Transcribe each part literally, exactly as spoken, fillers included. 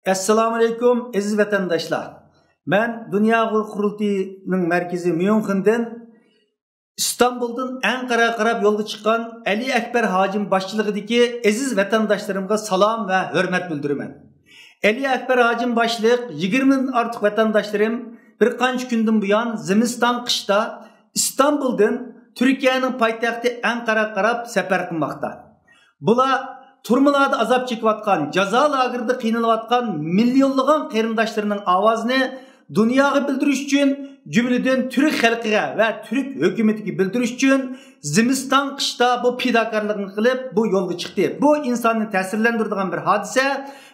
ئەسسالامۇئەلەيكۇم، ئەزىز ۋەتەنداشلار. مەن دۇنيا ئۇيغۇر قۇرۇلتىيىنىڭ مەركىزى ميۇنخېندىن ئىستانبۇلدىن ئەنقەرەگە قاراپ يولغا چىققان ئەلى ئەكبەر ھاجىم باشچىلىقىدىكى ئەزىز ۋەتەنداشلىرىمغا سالام ۋە ھۆرمەت بىلدۈرىمەن. ئەلى ئەكبەر ھاجىم باشلىق يىگىرمىدىن ئارتۇق ۋەتەنداشلىرىم بىر قانچە كۈندىن بۇيان زىمىستان قىشتا ئىستانبۇلدىن تۈركىيەنىڭ پايتەختى ئەنقەرەگە قاراپ سەپەر قىلماقتا. بۇلار تۈرمىلەردە ئازاب چېكىۋاتقان، جازا لاگېرىدا قىينىلىۋاتقان مىليونلىغان قېرىنداشلىرىنىڭ ئاۋازىنى دۇنياغا بىلدۈرۈش ئۈچۈن، جۈملىدىن تۈرك خەلقىگە ۋە تۈرك ھۆكۈمىتىگە بىلدۈرۈش ئۈچۈن زىمىستان قىشتا بۇ پىداكارلىقنى قىلىپ، بۇ يولغا چىقتى. بۇ ئىنساننى تەسىرلەندۈرىدىغان بىر ھادىسە.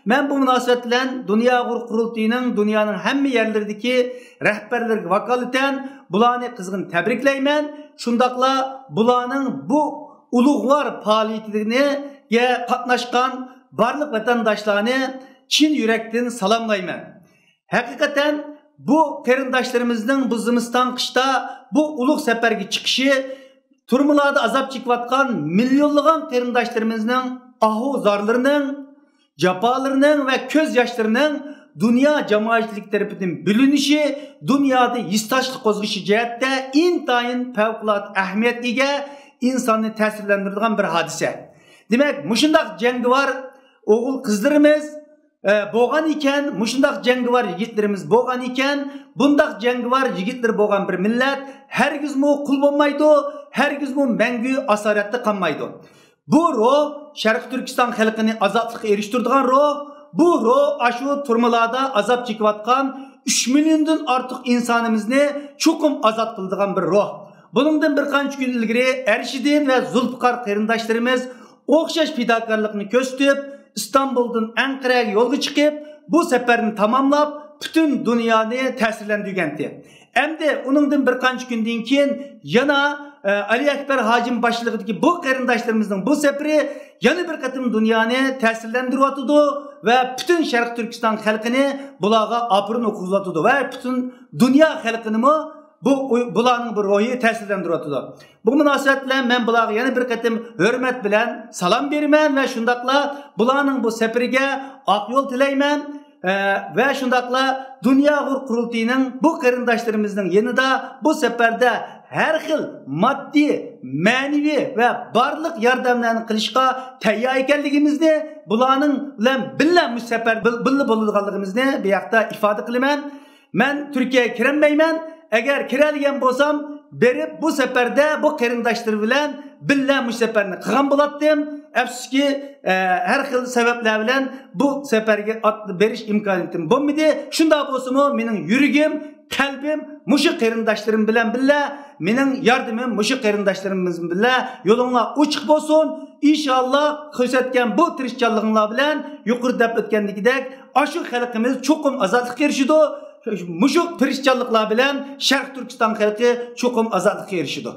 مەن بۇ مۇناسىۋەت بىلەن دۇنيا ئۇيغۇر قۇرۇلتىيىنىڭ دۇنيانىڭ ھەممە يەرلىرىدىكى رەھبەرلىرىگە ۋاكالىتەن بۇلارنى قىزغىن تەبرىكلەيمەن. شۇنداقلا بۇلارنىڭ بۇ ئۇلۇغۋار پائالىيىتىگە قاتناشقان بارلىق ۋەتەنداشلارنى چىن يۈرەكتىن سالاملايمەن. ھەقىقەتەن بۇ قېرىنداشلىرىمىزنىڭ بۇ زىمىستان قىشتا بۇ ئۇلۇغ سەپەرگە چىقىشى، تۈرمىلەردە ئازاب چېكىۋاتقان مىليونلىغان قېرىنداشلىرىمىزنىڭ ئاھۇ زارلىرىنىڭ، جاپالىرىنىڭ ۋە كۆز ياشلىرىنىڭ دۇنيا جامائەتچىلىكى تەرىپىدىن بىلىنىشى، دۇنيادا ھېسداشلىق قوزغىشى جەھەتتە ئىنتايىن پەۋقۇلئاددە ئەھمىيەتكە ئىگە، ئىنساننى تەسىرلەندۈرىدىغان بىر ھادىسە. دېمەك، مۇشۇنداق جەڭگىۋار ئوغۇل قىزلىرىمىز، ئە، بولغان ئىكەن، مۇشۇنداق جەڭگىۋار يىگىتلىرىمىز بولغان ئىكەن، بۇنداق جەڭگىۋار يىگىتلىرى بولغان بىر مىللەت ھەرگىزمۇ قۇل بولمايدۇ، ھەرگىزمۇ مەڭگۈ ئاسارەتتە قالمايدۇ. بۇ روھ شەرقىي تۈركىستان خەلقىنى ئازادلىققا ئېرىشتۈرىدىغان روھ. بۇ روھ ئاشۇ تۈرمىلەردە ئازاب چېكىۋاتقان ئۈچ مىليوندىن ئارتۇق ئىنسانىمىزنى چوقۇم ئازاد قىلىدىغان بىر روھ. بۇنىڭدىن بىر قانچە كۈن ئىلگىرى ئەرشىدىن ۋە زۇلپىقار قېرىنداشلىرىمىز ئوخشاش پىداكارلىقنى كۆرسىتىپ، ئىستانبۇلدىن ئەنقەرەگە يولغا چىقىپ، بۇ سەپەرنى تاماملاپ، پۈتۈن دۇنيانى تەسىرلەندۈرگەنتى. ئەمدى ئۇنىڭدىن بىر قانچە كۈندىن كېيىن يەنە، ئە، ئەلى ئەكبەر ھاجىم باشچىلىقىدىكى بۇ قېرىنداشلىرىمىزنىڭ بۇ سەپىرى يەنە بىر قېتىم دۇنيانى تەسىرلەندۈرۈۋاتىدۇ ۋە پۈتۈن شەرقىي تۈركىستان خەلقىنى بۇلارغا ئاپىرىن ئوقۇغۇزۇۋاتىدۇ ۋە پۈتۈن دۇنيا خەلقىنىمۇ بۇ، بۇلارنىڭ بۇ روھى تەسىرلەندۈرۈۋاتىدۇ. بۇ مۇناسىۋەت بىلەن مەن بۇلارغا يەنە بىر قېتىم ھۆرمەت بىلەن سالام بېرىمەن ۋە شۇنداقلا بۇلارنىڭ بۇ سەپىرىگە ئاق يول تىلەيمەن. ئە، ۋە شۇنداقلا دۇنيا ئۇيغۇر قۇرۇلتىيىنىڭ بۇ قېرىنداشلىرىمىزنىڭ يېنىدا بۇ سەپەردە ھەر خىل ماددىي، مەنىۋى ۋە بارلىق ياردەملەرنى قىلىشقا تەييار ئىكەنلىكىمىزنى، بۇلارنىڭ بىلەن بىللە مۇشۇ سەپەر بىل-، بىللە بولىدىغانلىقىمىزنى بۇ يەردە ئىپادە قىلىمەن. مەن تۈركىيەگە كىرەلمەيمەن. ئەگەر كىرەلىگەن بولسام، بېرىپ بۇ سەپەردە بۇ قېرىنداشلىرى بىلەن بىللە مۇشۇ سەپەرنى قىلغان بولاتتىم. ئەپسۇسكى، ئە، ھەر خىل سەۋەبلەر بىلەن بۇ سەپەرگە ئات-، بېرىش ئىمكانىيىتىم بولمىدى. شۇنداق بولسىمۇ، مېنىڭ يۈرىكىم، قەلبىم مۇشۇ قېرىنداشلىرىم بىلەن بىللە، مېنىڭ ياردىمىم مۇشۇ قېرىنداشلىرىم بىلەن بىللە. يولۇڭلار ئوچۇق بولسۇن. ئىنشاللا، كۆرسەتكەن بۇ تىرىشچانلىقىڭلار بىلەن يۇقىرىدا دەپ ئۆتكەندىكىدەك، ئاشۇ خەلقىمىز چوقۇم ئازادلىققا ئېرىشىدۇ. مۇشۇ تىرىشچانلىقلار بىلەن شەرقىي تۈركىستان خەلقى چوقۇم ئازادلىققا ئېرىشىدۇ.